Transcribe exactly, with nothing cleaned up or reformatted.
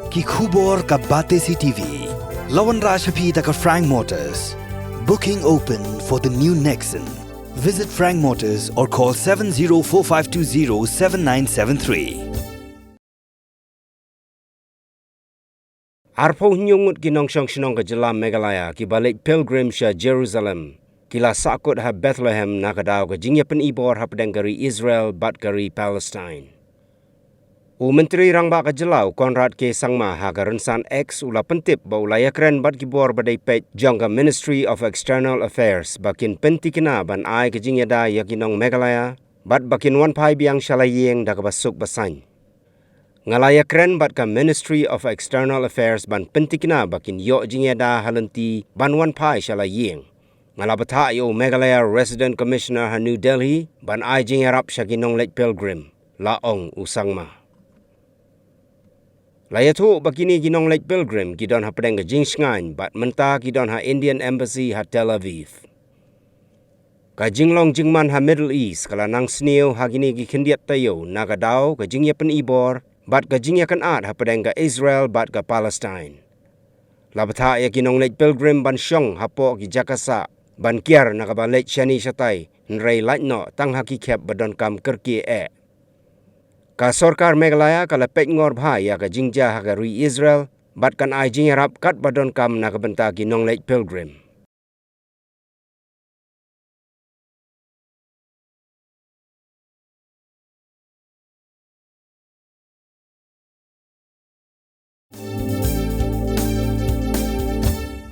Ki khubor ka Batesi T V. La wanrah sha phi da ka Frank Motors. Booking open for the new Nexon. Visit Frank Motors or call seven zero four five two zero seven nine seven three. Arphew hynñiew ngut ki nongshong shnong ka jylla Meghalaya kiba leit pilgrim sha Jerusalem ki la sahkut ha Bethlehem na ka daw ka jingïapynibor hapdeng ka ri Israel bad ka ri Palestine. U Myntri Rangbah ka jylla u Conrad K Sangma ha ka rynsan X u la pyntip ba u la ïakren bad ki bor ba dei peit jong ka Ministry of External Affairs ba kin pyntikna ban ai ka jingïada ïa ki nong Meghalaya bad ba kin wan phai biang sha la ïing da kaba suk ba saiñ. Nga la ïakren bad ka Ministry of External Affairs ban pyntikna ba kin ïoh jingïada ha lynti ban wan phai sha la ïing. Nga la bthah ïa u Meghalaya Resident Commissioner ha New Delhi ban ai jingïarap sha ki nongleit pilgrim, la ong u Sangma. La ïathuh ba kine ki nongleit pilgrim ki don hapdeng ka jingshngaiñ bad mynta ki don ha Indian Embassy ha Tel Aviv. Ka jinglong jingman ha Middle East ka la nang sniew ha kine ki khyndiat taïew na ka daw ka jingïapynibor bad ka jingïakynad hapdeng ka Israel bad ka Palestine. La bthah ïa ki nongleit pilgrim ban shong hapoh ki jaka sah ban kiar na kaba leit shane shatai, hynrei lait noh tang ha ki khep ba donkam kyrkieh. Ka sorkar Meghalaya ka la peit ngor bha ïa ka jingjia ha ka ri Israel bad kan ai jingïarap katba donkam na ka bynta ki nongleit pilgrim.